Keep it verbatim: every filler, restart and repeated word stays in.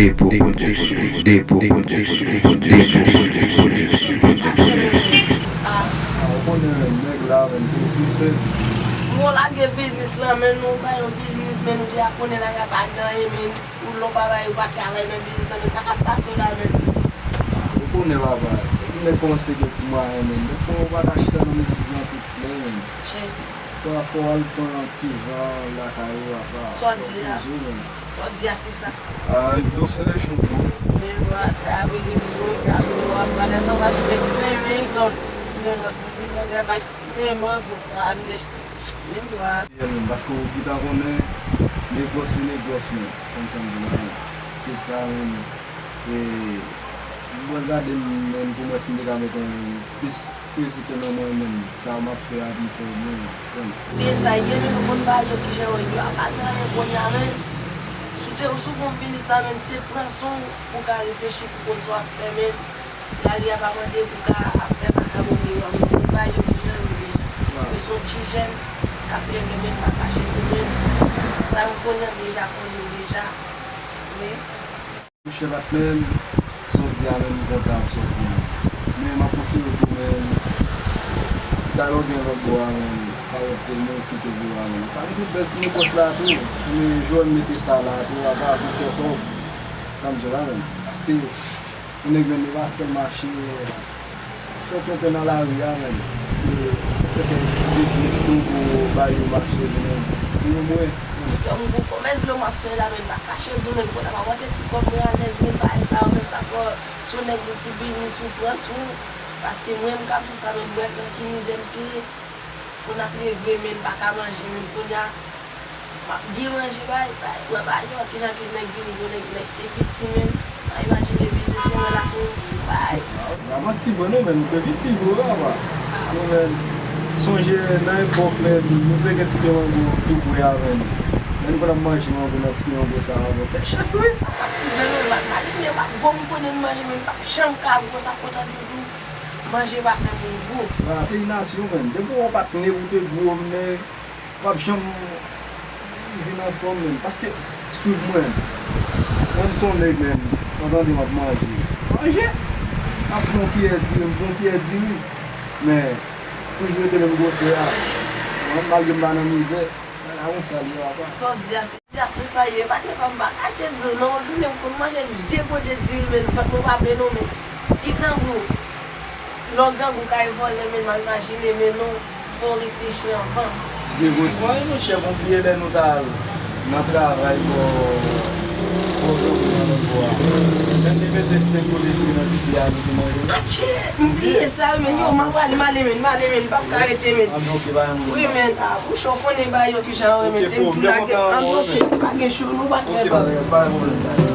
Depo Pwodiksyon, Depo Pwodiksyon, Depo Pwodiksyon. Ah, ou konnen nèg la menm, pou si se. Mwen lage biznis lan, men nou bay yon biznis, men nou di a konnen la y ap pa genyen, men ou lè w pa bay, ou pa travay nan biznis lan, men sa k ap pase w la, men. Ou konnen papa, depi nèg kòmanse gen ti mwayen, men dèfwa ou pa ka chita nan biznis lan tout, men. Chèk. Fò, fò w al pran ti van lakay ou apa. Sa w di a, sa w di a se sa. Ah, it's no solution, bro. Men bro, se apre rezon, apre w ap pale nan paske men men yon men lòt di di mwen gen pa men mwen fò pa ande men bro. Paske ou gentan konnen negòs se negòs men, konn sa m di la. Se sa menm. E, m pral gade m menm kòman si m te ka met yon plis seryozite nan mwen menm, sa m ap fè a pi fò mwen, konn. Men sa ye, men nou konn bagay yo kijan yo ye, yo ap al nan anyen kounye a, men. Si w te, si w gon biznis la, men, se pran san w pou w ka reflechi pou konn sa w ap fè, men. Lari a pa mande pou w ka ap fè makab ou deyò, men nou konn bagay yo kijan yo ye deja. Men se yon ti jèn k ap leve, men, m pa kache di w, men. Sa m konnen, m deja konnen l deja, men. Monchè patnè m, sa w di a menm m kontan ap sòti menm. Men m ap konseye w tou menm, si talè w gen lòt bò a menm, pa wè tèlman w kite bò a menm. Pa gen tout bèl ti negòs la tou, men jwenn mete sa la tou, apa pou fè kòb. Sa m di w la menm. Paske yon nèg menm li pa sèl mache fè tenten nan lari a menm. Se fè kèk ti biznis tou pou bay yon mache menm. Pou yon mwen. Yon gwo kòmès dlo m ap fè la, men m pa kache di w, men kounye a m ap pote ti kòb mwen alèz, men bagay sa yo, men sa fò, si yon nèg gen ti biznis ou pran sou, paske mwen m k ap di w sa, men m wè nan ki mizè m te ye, pou n ap leve, men m pa ka manje, men kounye a, m ap byen manje, bay, bay, wè, bay, yo, kijan ki nèg vini, gwo nèg, nèg te piti, men, a imajine biznis mwen la sou, bay. Pa manti vre non, men nou te piti vre, papa. Paske, men, sonje nan epòk, men, nou te gen ti pye mango tou pre avè nou. Men nou konn ap manje mango nan ti pye mango sa a, bon, tèt chèf, wi. Pa ti vre non, m ap imajine, m ap gwo, m konnen m manje, men m pa janm ka gwo, sa kontan toujou. Manje pa fè moun gwo. Sa se inasyon, men. Depi w wè w pa t ne pou te gwo, men. W ap janm vin anfòm menm. Paske, swiv mwen. Mwen m se yon nèg menm. Ou tande m ap manje. Manje! M ap pran yon kiyè diri, m pran yon kiyè diri. Men, toujou rete menm gwosè a. Mwen, malgre m pa nan mizè, men a konsa l ye, papa. Sa w di a, se, di a, se sa l ye. Patnè pa m pa kache di w, non, yon jounen m konn manje de kote diri, men vant mwen pa plen non, men si grangou, lè w grangou kay vòlè, men m ap imajine, men non. Fò w reflechi anvan. Mwen, monchè, m bliye lè nou t al nan travay bò, bò kanpe nan lòt bò a. Lè n te mete senk kote diri nan ti pye a, nou te manje. Tchè, m bliye sa, wi, men yo, m ap prale, m ale, men, m ale, men, m p ap ka rete, men. Wi, men, a, bouch ou konnen bagay yo kijan yo renmen, te m tou lage, an, oke, pa gen cho, nou pa t fè bagay.